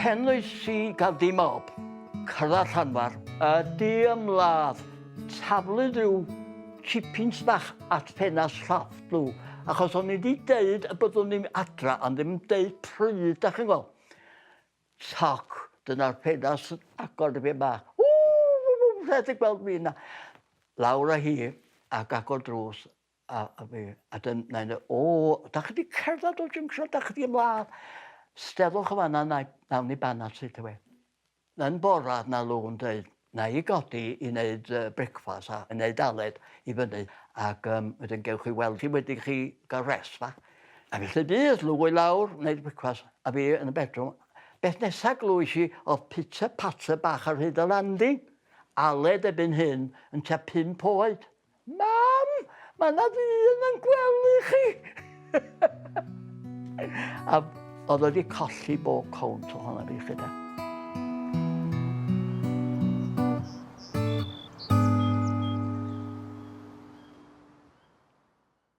Pen oes i gael dim ob, cyrraedd Llanfair, y diymladd, taflu rhyw chipins bach at ffenast llofft nhw, achos o'n i wedi deud y byddwn ni'n adra, ond ddim yn deud pryd, da chi'n gweld. Toc, dyna'r ffenast yn agor dipyn bach. Ww, rhaid i gweld fi yna. Lawr â hi ac agor drws, A, a fi, a dyn, na i o, da chi wedi cerdded o'r junction, da chi wedi ymladd. Steddwch o fanna, na, nawn ni banad straight away. Yn bora, na Lw'n dweud, na i godi i wneud uh, brecfast a wneud aled i fyny, ac um, wedyn gewch chi weld chi wedi chi gael rest fa. A felly bydd Lw i lawr, wneud brecfast, a fi yn y bedroom. Beth nesaf glwys i oedd pizza patter bach ar hyd y landing. Aled erbyn hyn yn tua 5 oed. Mam, mae yna ddyn yn gwely chi! a oedd wedi colli bob cownt ohono fi, chi da.